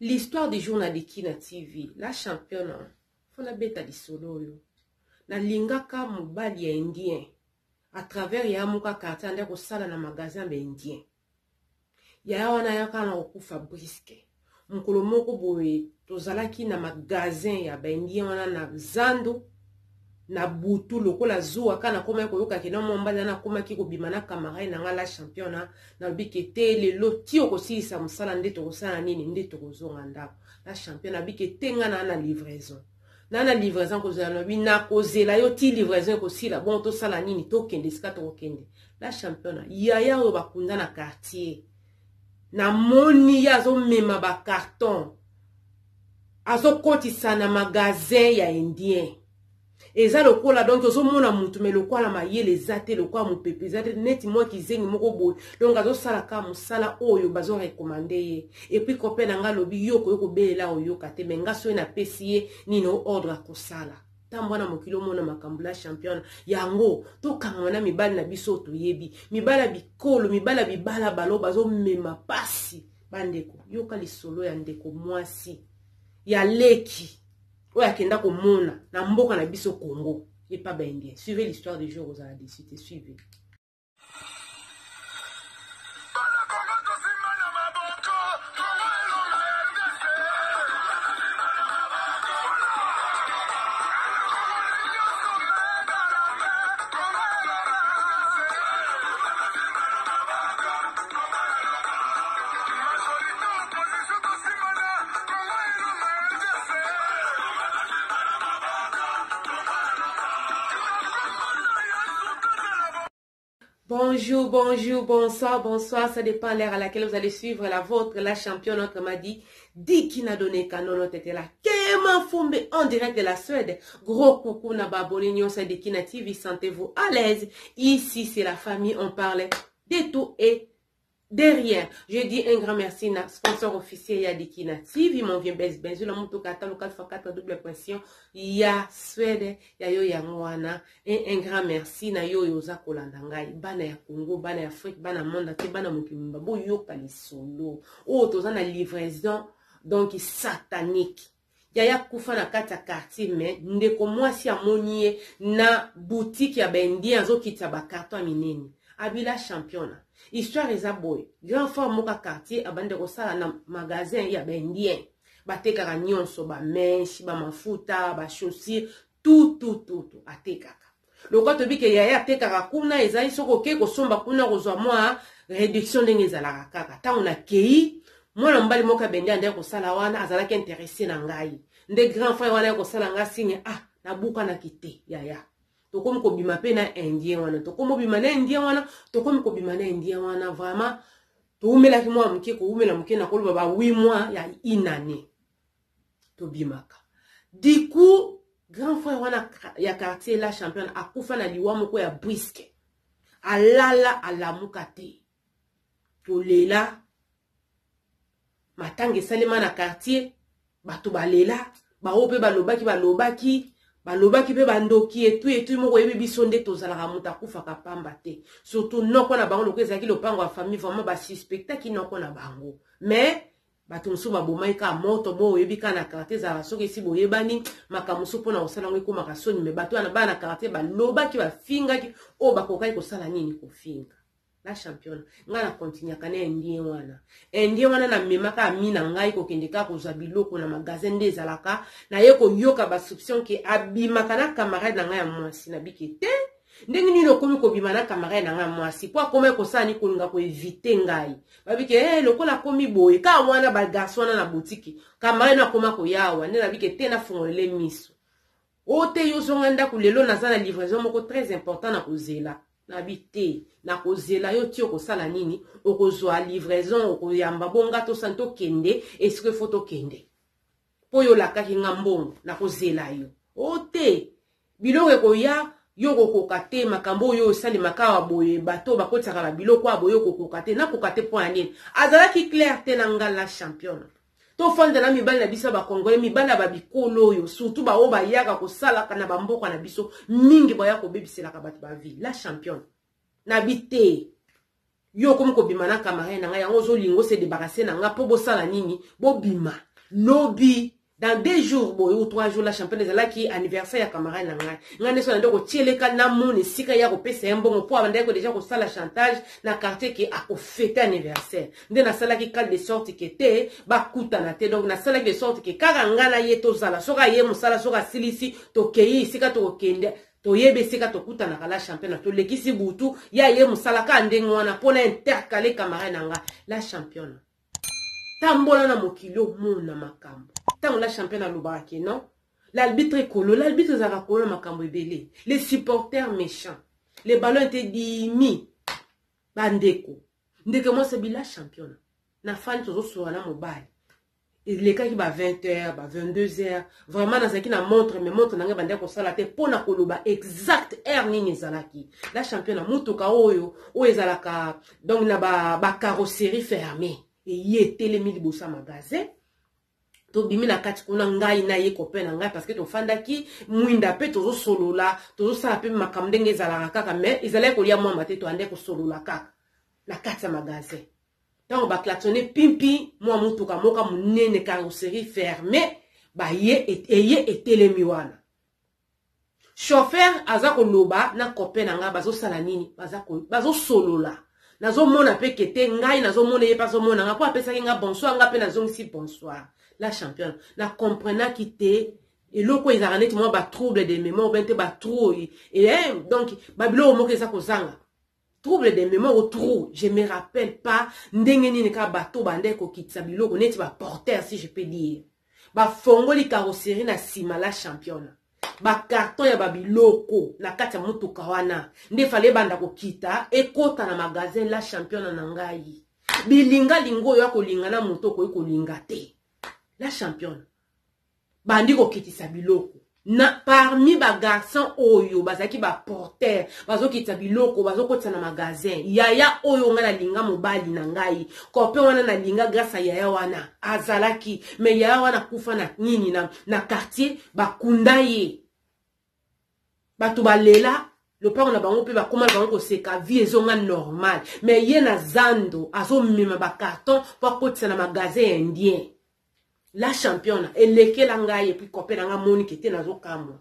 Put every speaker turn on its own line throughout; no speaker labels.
L'histoire du jour na Dikina TV, la championne, faut nabeta lisolo oyo. Nalingaka mobali ya indien à travers ya moko ya quartier ande kosala na magasin ya ba indien. Yaya wana ayaka na kokufa briske. Mokolo moko boye tozalaki na magasin ya ba indien wana na zando na butu lokola zuwa kaka nakomaki koyoka ke na mwa mobali wana akomaki kobima na camarade na nga la championa nalobi ke te lelo ti okosilisa mosala nde tokosala nini nde tokozonga ndako la championa alobi ke te nga naa na livraison naa na livraison kozela nalobi nakozela yo ti livraison ekosila bongo tosala nini tokende esika tokokende la championa yaya oyo bakunda na quartier namoni ye azomema bacarton azokotisa na magasin ya indien eza lokola donc ozomona mutu me lokola mayele eza te lokola mopepe eza te neti mwa kizengi moko boye donc azosala kaka mosala oyo bazorekomande ye epuis copain na nga alobi yo okoki kobelela oyoka te me nga soki napesi ye nini o ordre akosala tambwa na mokili omona makambo la championne yango tokangama na mibali na biso toyebi mibali ya bikolo mibali ya bibalabala oyo bazomema pasi bandeko yoka lisolo ya ndeko mwasi ya leki oyo akenda komona na mboka na biso Congo epa ba indien. Suivez l'histoire du jour ozala dessus te suivez. Bonjour, bonjour, bonsoir, bonsoir. Ça dépend l'heure à laquelle vous allez suivre la vôtre, la championne, autrement dit, Dikina Donné Kanono Tetela. Kema Fumbe en direct de la Suède. Gros coucou na babone nyonso Dikina TV. Sentez-vous à l'aise. Ici, c'est la famille. On parle de tout et de rien. Je dis un grand merci na sponsor officiel ya Dikina TV, mon vieux Bes Benzu, la moto kata local x 4 double pression ya Suède, ya yo yango wana. Et un grand merci na yo oyo oza kolanda ngai. Bana ya Congo, bana ya Afrique, bana monde entier, bana mokili mobimba, boyoka lisolo. Oyo toza na livraison donc satanique. Yaya kufa na kati ya quartier mais ndeko mwasi amoni ye na boutique ya ba indien azokitisa ba carton ya minene. Abila championa. Histoire eza boye. Grand frère moko ya quartier abandi kosala na magasin ya ba indien. Batekaka nyonso ba mèche, ba mafuta, ba chaussures, tout tout tout tout atekaka. Lokola toyebi ke yaya atekaka kuna ezali soki okei kosomba kuna kozwa mwa réduction ndenge ezalaka kaka. Ntango nakei mwana mobali moko ya bende andaki kosala wana azalaki interesse na ngai nde grand frère wana ye kosala ngai signe ah nabukanaki te yaya tokomi kobima mpe na indien wana tokomi kobima na indien wana tokomi kobima na indien wana vraiment towumelaki mwa moke kowumela moke nakoloba ba 8 mois ya une année tobimaka du coup grand frère wana ya quartier la championne akufa na liwa moko ya briske alala alamuka te tolela matanga esalema na quartier bato balela baoyo mpe balobaki balobaki balobaki mpe bandoki etu etu moko oyebi biso nde tozalaka moto akufaka pamba te surtout noko na bango lokola ezalaki lopango ya famille vraiment basuspectaki noko na bango mais bato mosusu babomaki kaka moto bo oyebi kaka na quartier ezalaka soki esi boyebani makambo mosusu mpona kosala yango ekomaka soni me bato wana bana na quartier balobaki bafingaki oyo bakokaki kosala nini kofinga la championne ngai na continuaka na indien wana indien wana namemaka ami na ngai kokende kaka kozwa biloko na magasin nde ezalaka naye koyoka basouption ke abimaka na camarade na ngai ya mwasi nabiki te ndenge nini okomi kobima na camarade na ngai mwasi mpo akomaki kosala ni kolinga koevite ngai babike hey, eh, lokola akomi boye kaka wana bagarso wana na butiki camarade no akoma koyawa nde nabike te nafungolele miso o te yo zonga ndako lelo naza na livraison moko très important na kozela nabi te nakozela yo ti okosala nini okozwa livraison okoyamba bonga tosani tokende esika efo tokende mpo yo olakaki nga mbongo nakozela yo o te biloko ekoya yo okokoka te makambo oyo osalemaka awa boye bato bakotisaka ba biloko awa boye okokoka te nakoka te mpo ya nini azalaki claire te na nga la championne tofanda na mibali na biso ya bakongole mibali ya babikolo oyo surtout baoyo bayaka kosalaka na bamboka na biso mingi baya kobebiselaka bato ba vie la championne nabi te. Yo okomi kobima na camarade na ngai, yango ozolinga ose débarrasser na ngai mpo bosala nini? Bobima lobi dans 2 jours boye ou 3 jours. La championne, ezalaki anniversaire ya camarade na ngai. Ngai nde so nande kotieleka namona esika ya kopesa ye mbongo, mpo abandaki ko déjà kosala chantage na quartier ke akofêter anniversaire. Nde nasalaki kal de sorte ke te bakutana te. Donc nasalaki de sorte ke kaka ngai na ye tozala. Soki aye mosala, soki asilisi, tokei esika tokokende, toyebi esika tokutanaka. La championne, tolekisi butu ya ye mosala kaka ndenge wana mpona intercaler camarade na ngai. La championne, tambola na mokili, omona makambo. Ntango la championne alobaka ke non, l'arbitre ekolo, l'arbitre ezalaka kolo na makambo ebele. Les supporters méchants, les ballons ete dimi. Bandeko, ndeko mwasi abi, la championne, nafandi, tozosola na mobali, elekaki ba 20 heures, ba 22 heures. Vraiment nazalaki na montre, mais montre na ngai bandaki kosala te mpo na koloba exact heure nini ezalaki. La championne, motuka oyo ezalaka donc na bacarrosserie ba fermée eye etelemi liboso ya magasin. Tobimi na kati kuna, ngai na ye, copain na ngai, parce que tofandaki mwinda mpe tozosolola, tozosala mpe makambo ndenge ezalaka kaka, mais ezalaki kolia mwamba te. Toande kosolola kaka na kati ya magasin. Ntango baklaxonner pimpi, mwa motuka moko monene, carrosserie fermée, baye eye etelemi wana. Chauffeur aza koloba na copain na ngai, bazosala nini? Bazosolola. Nazomona mpe kete ngai nazomona ye mpe azomona ngai, mpo apesaki ngai bonsoir, ngai mpe nazongisi bonsoir. La championne, na comprenaki te eloko ezalaka neti mwa batrouble de mémoire ben te, batrou donc babiloko moko eza kozanga, trouble de mémoire ou trou, je me rappelle pas ndenge nini. Kaka bato bande kokitisa biloko neti baporter, si je peux dire, bafongoli carrosserie na nsima. La championne, bacarton ya babiloko na kati ya motuka wana nde fale ebanda kokita, ekota na magasin. La championne na ngai, bilingalinga oyo akolinga na moto okoki kolinga te. La championne, bandi kokitisa biloko na parmi bagarçon oyo bazalaki baporter, bazokitisa biloko, bazokotisa na magasin. Yaya oyo ngai nalinga, mobali na ngai, copain wana nalinga grâce ya yaya wana azalaki, mais yaya wana akufa na nini na quartier, bakunda ye, bato balela lopango na bango mpe bakóma na bango koseka, vie ezonga normal. Mais ye na zando azomema bacarton mpo akotisa na magasin ya indien. La championne, elekela ngai et puis copain na ngai amoniki te, nazokamwa.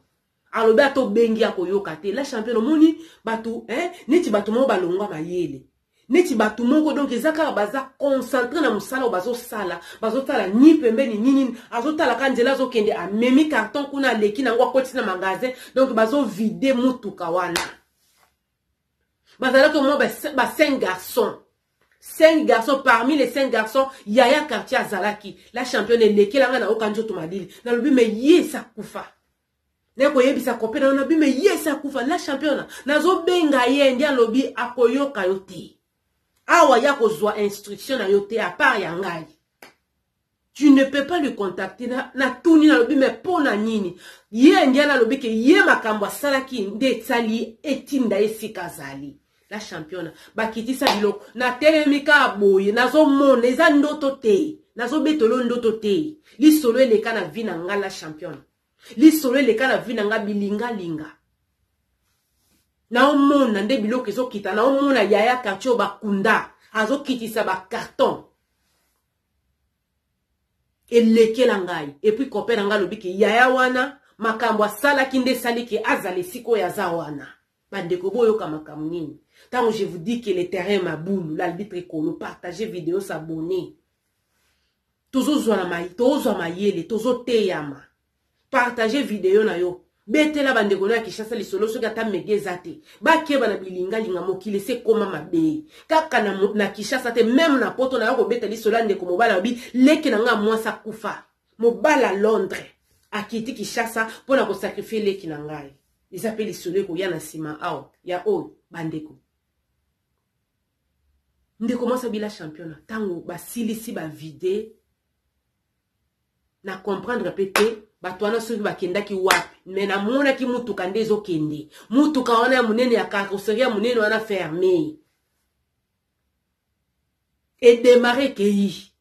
Alobi ata obengi, akoyoka te. La championne, omoni bato, eh, neti bato moko balongwa mayele, neti bato moko donc eza kaka baza concentré na mosala oyo bazosala, bazotala ni pembeni nini, azotala kaka nzela azokende, amemi carton kuna, aleki nango, akotisi na magasin. Donc bazovider motuka wana, bazalaki mwa ba cinq garçons, cinq garçons. Parmi les cinq garçons, yaya quartier azalaki. La championne, elekela ngai, nayoka nzoto malili. Nalobi me ye esa kufa, naye koyebisa copain na nalobi me ye esa kufa. La championne, nazobenga ye, nde alobi akoyoka yo te awa, ya kozwa instruction na yo te à part ya ngai, tu ne peux pas le contacter. Natuni, nalobi me mpo na nini? Ye ndiana alobi ke ye makambo asalaki nde etali etinda esika azali. La championne, bakitisa biloko, natelemi kaka boye, nazomona eza ndoto te, nazobetolo ndoto te, lisolo eleka na vie na nga. La championne, lisolo eleka na vie na nga, bilingalinga. Naomona nde biloko ezokita, naomona yaya quartier oyo bakunda azokitisa bacarton, elekela ngai. Et puis copain na ngai alobi ke yaya wana makambo asalaki nde esali ke azala esika oyo aza wana. Bandeko, boyoka makambo nini ntango je vous dis que le terrain mabulu. L'arbitre ekolo, partager vidéo, s'abonner. Tozozwa mayele, tozoteyama. Partage video na yo, betela bandeko no ya Kinshasa lisolo. Soki ata mege eza te, bakeba na bilingalinga. Mokili ese ekóma mabe, kaka na Kinshasa te, même na Poto. Na yo kobeta lisolo ya ndeko mobali, alobi leki na ngai mwasi akufa, mobali ya Londres akiti Kinshasa mpo na kosacrifier leki na ngai. Eza mpe lisolo ekoya na nsima awa ya oyo. Bandeko, ndeko mwasi abila championnat, ntango basilisi bavider, na comprendre mpe te bato wana soki bakendaki wapi, mais namonaki mutuka nde ezokende, mutuka wana ya monene, ya carrosserie ya monene wana fermé, edémarrer, ekei.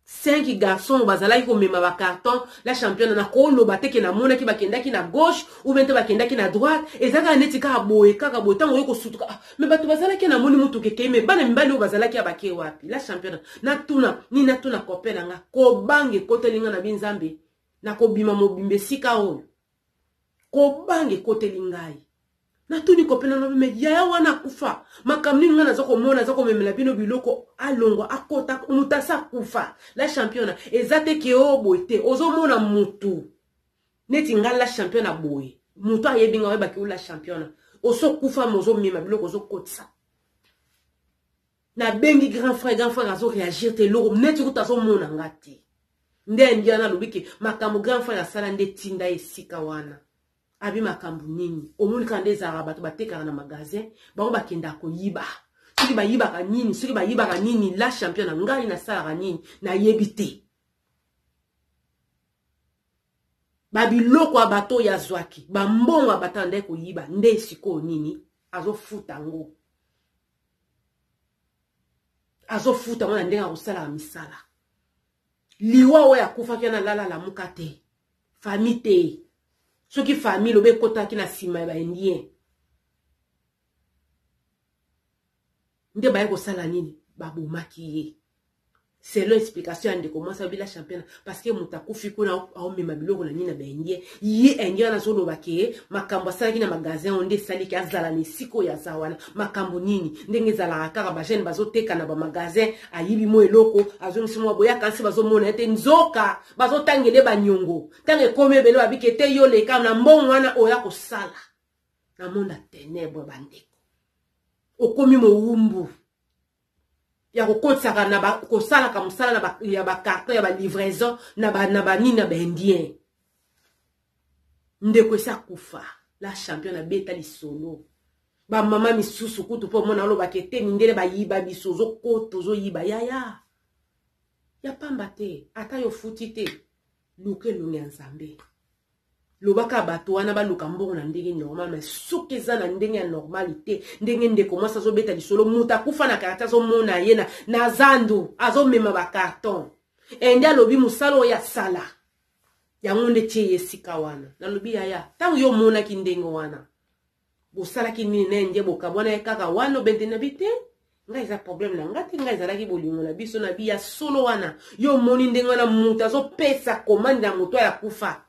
5 garçons bazalaki komema ba carton la championne na koloba te ke namonaki bakendaki na gauche ou bien te bakendaki na droite. Eza kaka neti kaka boye, kaka boye, ntango oyo kosutuka, ah, me bato bazalaki, namoni motuka ekei, me bana mibali oyo bazalaki ya bake wapi? La championne, natuna nini? Natuna copain na nga, kobanga ekoteli nga na binzambe, nakobima mobimba esika oyo, kobanga ekoteli ngai. Natuni copain na me yaya wana akufa, makambo nini ngai naza komona, aza komemela bino biloko, alongwa akota moto asa akufa. La championne, eza te ke oyo boye te, ozomona motu neti ngai la championne boye, moto ayebi ngai, oyebaki o la championne osokufa, me ozomema biloko, ozokotisa. Nabengi grand frère, grand frère azoréagir te, eloko neti kuta azomona nga te. Nde ndiana alobi ke makambo grand frère asala nde tinda esika wana. Abi makambo nini? Omoni kaka nde ezalaka, bato batekaka na magasin, bango bakendaka koyiba, soki bayibaka nini, soki bayibaka nini. La champion, na ngai nasalaka nini nayebi te. Babiloko ya bato oyo azwaki, bambongo ya bato andaki koyiba, nde sikoyo nini azofuta yango, azofuta yango na ndenge akosalaka misala. Liwa oyo akufaki wana, lala lamuka te, famille te, soki famille lobi ekotaki na nsima ya baindien nde baye kosala nini, babomaki ye. Selon explication ya ndeko mwasi abila champion, parce que moto akufi kuna aomema biloko na nini na baindien, ye indien wana azoloba ke makambo asalaki na magasin oyo nde esaliki azala na esika oyo aza wana. Makambo nini? Ndenge ezalaka kaka, bajeune bazoteka na bamagasin, ayibi mwa eloko, azongisi mwa boye, akanisi bazomona ye te, nzoka bazotangele banyongo. Ntango ekomi ebele, babiki ete yo leka na mbongo wana oyo akosala na monde ya ténèbre. Bandeko, okomi mowumbu ya kokotisaka na kosalaka mosala na ya bacarton ya balivraison na banini na baindien. Ndeko esi akufa. La champion abeta lisolo, bamama misusu kutu mpo omona alobaka ete mindele bayiba biso, ozokota ozoyiba yaya ya pamba te, ata yo futi te, luka elongi ya Nzambe. Lobaka bato wana baluka mbongo na ndenge normal, mais soki eza na ndenge ya normal te, ndenge ndeko mwasi azobeta lisolo, moto akufa na quartier, azomona ye na zandu azomema bacarton, ende alobi mosala oyo asala yango nde tie ye esika wana. Nalobi yaya, ntango yo omonaki ndenge wana, bosalaki nini na ye? Nde bokabwana ye kaka wana obende na bi te, ngai eza problème na nga te, ngai ezalaki bolingo na biso na bi ya solo wana. Yo omoni ndenge wana moto azopesa commande na moto oyo akufa,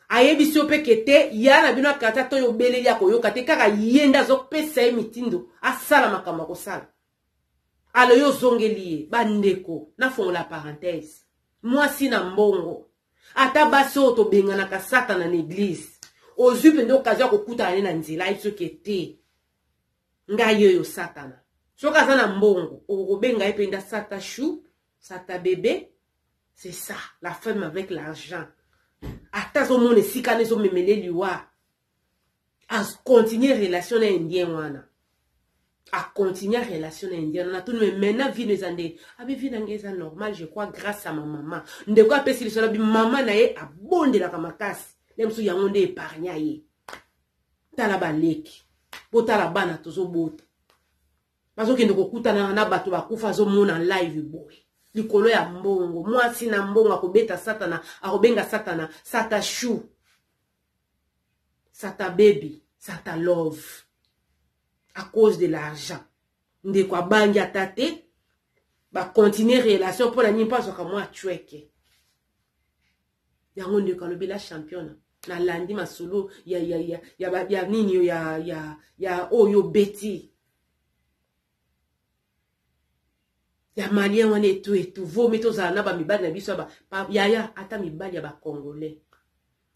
ayebisi yo mpe ke te ya na bino akata to yo obeleli akoyoka te, kaka ye nde azopesa ye mitindo asala makambo akosala. Alo yo ozongeli ye. Bandeko, nafongola parenthèse, mwasi na mbongo, ata basi oyo tobenganaka Satana na église, ozwi mpenza occasion ya kokutana ne na nzela, ayebi soki te ngai oyo Satana. Soki aza na mbongo, okokobenga ye mpenza sata chou, sata bébé. C'est ça la femme avec l'argent. Ata azomona esika wana ezomemele liwa, acontinue relation na indien wana, acontinue relation na indien wana. Natuni: me maintenant vie no eza ndenge? Abi vie na ngai eza normal, je crois grâce à ma mama. Ndeko apesi lisolo, abi mama na ye abondelaka makasi nde mosusu yango nde épargne ye. Tala baleki, botala bana tozobota, bazokende kokutana na bato bakufa, azomona live boye likolo ya mbongo. Mwasi na mbongo akobeta Satana, akobenga Satana sata chou, sata baby, sata love, à cause de l'argent. Ndeko abangi ata te, bacontinue relation mpo na nini? Mpo azwaka mwa chweke yango. Ndeko alobi: la championne, nalandi masolo ya nini ya oyo beti ya malien wana, etu etu vomi tozala na bamibali na biso yaya, ata mibali ya bacongolais,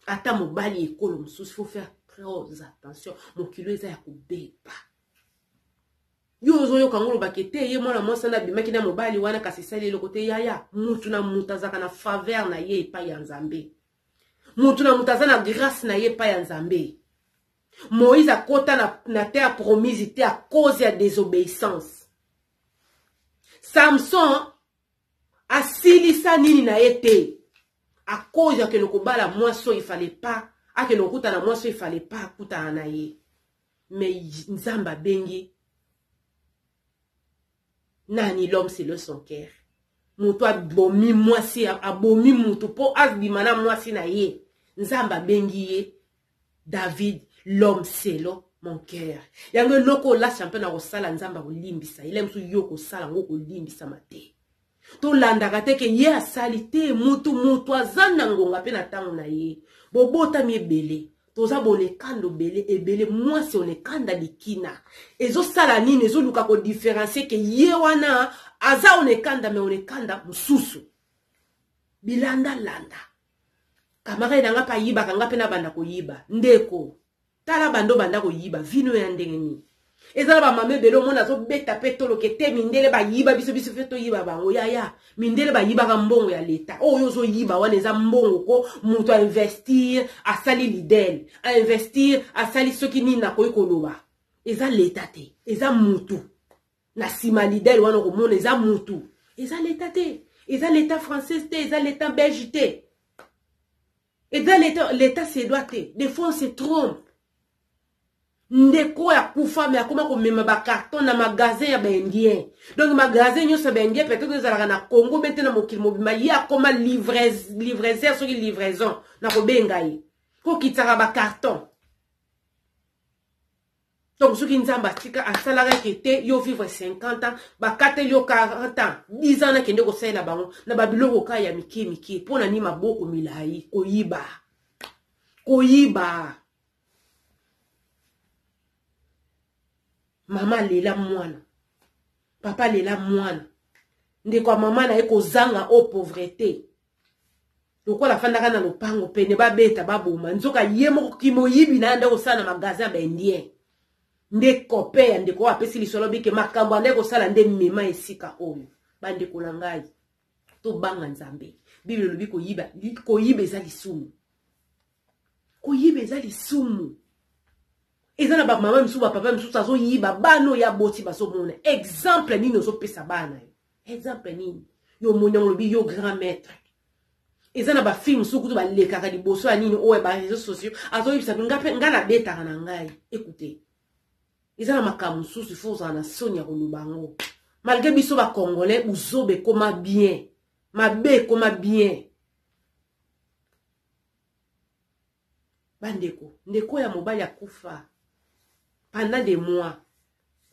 ata mobali ekolo mosusu, faut faire très attention. Mokili eza ya kobeba. Yo ozoyoka ngo, olobaka ete ye mwana mwasi wana abimaki na mobali wana, kasi esali eloko te. Yaya, mutu na mutu azalaka na faveur na ye epai ya Nzambe, mutu na mutu aza na grâce na ye epai ya Nzambe. Moïse akota na terre promise te à cause ya désobéissance. Samson asilisa nini na ye te à cause akende kobala mwasi oyo ifale pas akende kokutana, mwasi oyo ifale pas akutana na ye. Mais Nzambe abengi nani? L'homme c'est le son cœur. Moto abomi mwasi, abomi moto mpo abima na mwasi na ye. Nzambe abengi ye David, l'homme selon mon cœur. Yango eloko oyo la champion akosala, Nzambe akolimbisa ye. Mosusu yo okosala yango okolimbisama te. Tolandaka te ke ye asali te. Mutu mutu aza na ngonga mpe na ntango na ye. Bobotami ebele, toza bonekanda ebele ebele. Mwasi onekanda likina ezosala nini? Ezoluka kodifferencie ke ye wana aza onekanda, me onekanda mosusu bilandalanda. Camarade na nga mpe ayibaka, nga mpe nabanda koyiba. Ndeko, tala bando banda koyiba vino ya ndenge nini? Eza na bamama ebele omona azobeta mpe toloke te, mindele bayiba biso, biso mpe toyiba bango. Yaya, mindele bayibaka mbongo ya leta. Oyo ozoyiba wana eza mbongo ko moto ainvestir, asali Lidl, ainvestir, asali soki nini, nakoki koloba eza leta te, eza mutu na nsima Lidl wana. Okomona eza mutu, eza leta te, eza leta française te, eza leta belge te, eza leta suédois te. Des fois on se trompe. Ndeko oyo akufa, me akoma komema bacarton na magasin ya baindien. Donc magasin nyonso ya baindien peut-être ezalaka na Congo mpe te, na mokili mobimba. Ye akoma livraiseur, soki livraison na kobenga ye, kokitisaka bacarton. Donc soki Nzambe atika asalaka ke te yo vivre 50 ans, bakateli yo 40 ans, 10 ans, nakende kosalela bango na babiloko kaka ya mike mike. Mpo na nini maboko milai koyiba, koyiba? Mama alela mwana, papa alela mwana, ndeko ya mama na ye kozanga o pauvreté lokola afandaka na lopango pene, babeta, baboma. Nzoka ye moko kimoyibi na ye nde kosala na magasin ya baindien. Nde copain ya ndeko oyo apesi lisolo bike makambo ande kosala nde mema esika oyo. Bandeko na ngai, tobanga Nzambe. Bible elobi koyiba, koyiba eza lisumu, koyiba eza lisumu. Eza na bamama misusu, bapapa misusu azoyiba bana oyo aboti bazomona. Exemple nini ozopesa bana yo? Exemple nini yo omoni yango? Olobi yo grand maître. Eza na bafilme mosusu kutu balekaka liboso ya nini oyo bareseau sociaux, azoyebisa nga mpe nga nabetaka na ngai. Ekute, eza na makambo mosusu ifo ozala na soni ya koloba yango. Malgré biso bacongolais, buzoba ekoma bien, mabe ekoma bien. Bandeko, ndeko ya mobali akufa pendant des mois,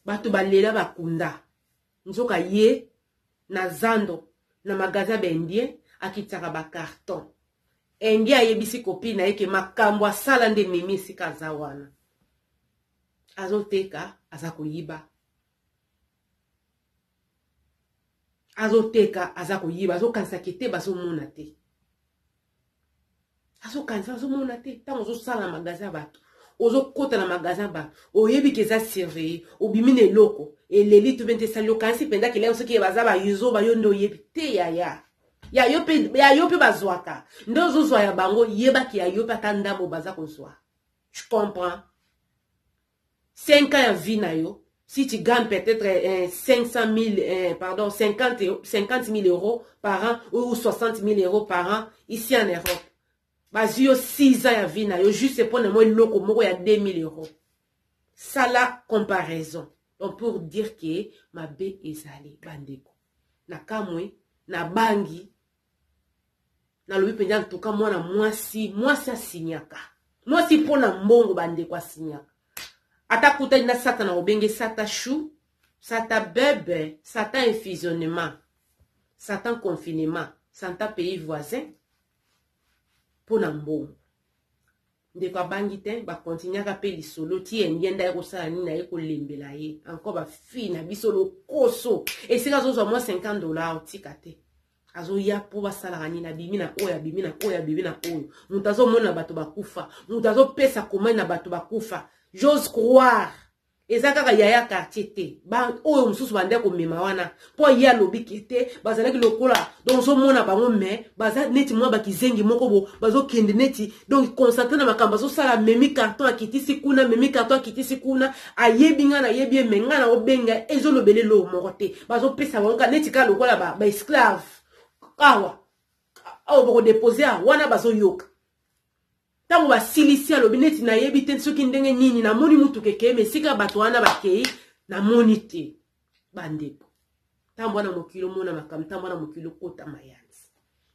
bato balela, bakunda. Nzoka ye na zando na magasin baindien akitisaka bacarton. Indien ayebisi copine na ye ke makambo asala nde memi esika aza wana, azoteka, aza koyiba, azoteka, aza koyiba, azokanisaki te bazomona te, azokanisa azomona te. Ntango ozosala na magasin ya bato, ozokɔta na magasin ya bato, oyebi ke eza surveillé, obimi na eloko eleli to mpe nte esali, okanisi mpenza kelenge soki baza bayuzo bayo nde oyebi te. Yaya, ya yo mpe bazwaka nde ozozwa ya bango, yebaki ya yo mpe ata ndambo baza kozwa. Tu comprends? 5 ans ya vie na yo, si tu gagnes peut-être 500 000, pardon, 50 000 euros par an ou 60 000 euros par an ici en Europe, bazwi yo 6 ans ya vie na yo juste mpo na mwa eloko moko ya 2000 euros. Sala comparaison. Donc pour dire ke mabe ezali, bandeko, na kamwe, na bangi, nalobi mpenza ntuka mwana mwasi, mwasi asinyaka mwasi mpo na mbongo. Bandeko, asinyaka ata kutani na Satana, obenge Satan chou, Satan bebe, Satan infusionnement, Satan confinement, Satan pays voisin mpo na mbongo. Ndeko abangi te, bakontinuaka mpe lisolo ti engenda ye kosala nini, aye kolembela ye encore. Bafille na biso lokoso, esika azozwa mwa 50 $, otika te, azoya mpo basalaka nini? Abimi na oyo, abimi na oyo, abimi na oyo. Moto azomona bato bakufa, moto azopesa komai na bato bakufa. J'ose croire eza kaka yaya quartier te, oyo mosusu bande komema wana mpo ye alobi ke te bazalaki lokola. Donc ozomona bango, me baza neti mwa bakizengi moko bo bazokende neti, donc concentré na makambo azosala. Memi carton, akitisi kuna, memi carton, akitisi kuna. Ayebi ngai, nayebi ye, me ngai na obenga ezolobela eloko moko te. Bazopesa bango neti kaka lokola baesclave. Awa awa bakodepose awa wana, bazoyoka. Ntango basilisi, alobi neti nayebi te soki ndenge nini namoni mutuka ekei, me esika bato wana bakei namoni te. Bandeko. Tambwa na mokili omona makambo, tambwa na mokili okota mayanzi.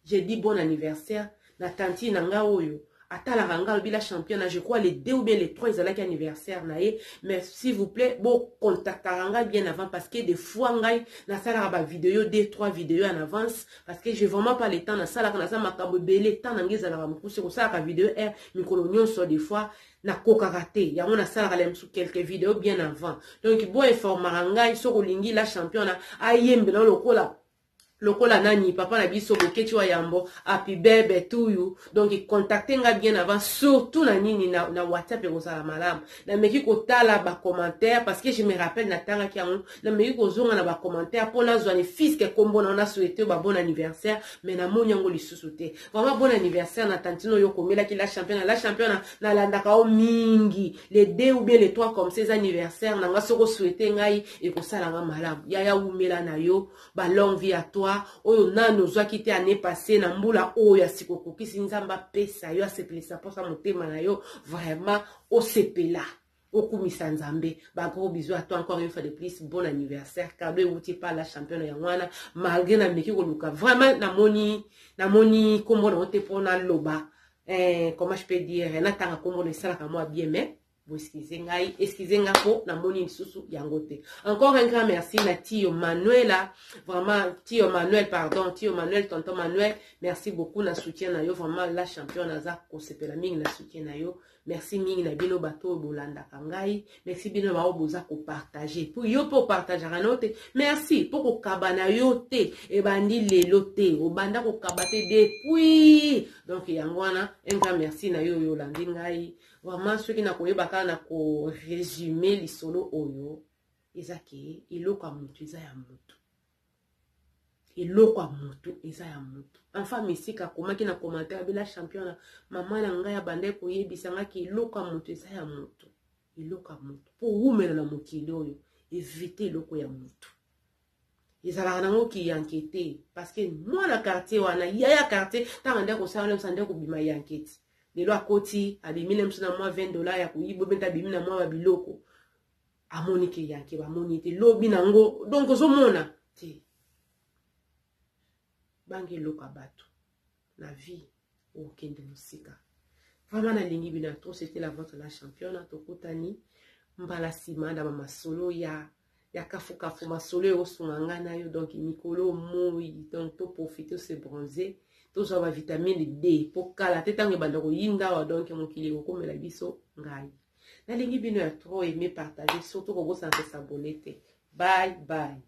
Je dis bon anniversaire na tantine na nga oyo atalaka nga, alobi la championne, je crois les 2 ou bien les 3 ezalaki anniversaire na ye. Mais s'il vous plaît, bocontactaka nga bien avant, parce que des fois ngai nasalaka bavideo 2 3 vidéo en avance, parce que j'ai vraiment pas le temps. Nasalaka, naza makambo ebele, temps na ngai ezalaka mokuse. Kosalaka video r mikolo nyonso, des fois nakokaka te. Yango nasalaka la mosusu quelques vidéos bien avant. Donc boinformaka ngai soki olingi la championne ayembela lokola nani, papa na biso Boketi wa Yambo, happy birthday to you. Donc contacte nga bien avant, surtout na nini, na WhatsApp, ekozala malamu. Nameki kotala bacommentaire, parce que je me rappelle natangaki yango. Nameki kozonga na bacommentaire mpo nazwa ne fiske nkombo na nasouhaite ba bon anniversaire, mais namoni yango lisusu te. Vraiment, bon anniversaire na tantine oyo okomelaki la championne. La championne, nalandaka yo mingi. Les 2 ou bien les 3 comme ça eza anniversaire na nga, soki osouhaite ngai ekosalanga malamu. Yaya, wumela na yo, ba longue vie à toi. Oyo nanu ozwaki te année passée, na mbula oyo ya sika okokisi, Nzambe apesa yo, asepelisa mposa motema na yo. Vraiment, osepela, okumisa Nzambe. Bagros bisous à toi, encore une fois de plus bon anniversaire. Cadeau euti pa la championne yango wana. Malgré nameki koluka, vraiment namoni nkombo na yo te mpo naloba, comment je peux dire, natanga nkombo na esalaka mwa bien, mais boexcuse ngai, excuse nga mpo namoni lisusu yango te. Encore un grand merci na Tio Manuela, vraiment Tio Manuel, pardon, Tio Manuel, tonton Manuel, merci beaucoup na soutien na yo. Vraiment, la championne aza kosepela mingi na soutien na yo. Merci mingi na bino bato oyo bolandaka ngai. Merci bino bao boza kopartage, po yo mpe opartageaka na yo te. Merci mpo kokaba na yo te ebandi lelo te, obanda kokaba te depuis. Donc yango wana, un grand merci na yo oyo olandi ngai. Vraiment, soki nakoyeba kaka na koresume lisolo oyo, eza ke eloko ya motu eza ya motu, eloko ya motu eza ya motu. Enfin, misika akomaki na commentaire abela champion, mama na ngai abandaki koyebisa ngaki eloko ya motu eza ya motu, eloko ya motu. Mpo owumela na mokili oyo, evite eloko ya motu. Ezalaka nango kiyanke te, parce que mwana quartier wana, yaya quartier, ntango ande kosala mosu, ande kobima yanke ti lelo akoti, abimi na mosu na mwa 20 $ ya koyiba, obenta abimi na mwa babiloko, amoni ke yanke bamoni te lobi nango. Donc ozomona te, banga eloko ya bato na vie, okende mosika. Vraiment, nalingi bino ya trop. C'était la vôtre, la championne. Tokutani mbala nsima na bamasolo ya kafukafu, masolo eosunga ngai na yo. Donc mikolo moi, donc toprofite, ose bronze, tozwa bavitamine D, mpo kala te ntango ebanda koyinda awa. Donc mokili ekokomela biso. Ngai nalingi bino ya trop. Aime, partage, surtout kobosana kos'abonner te. Bye bye.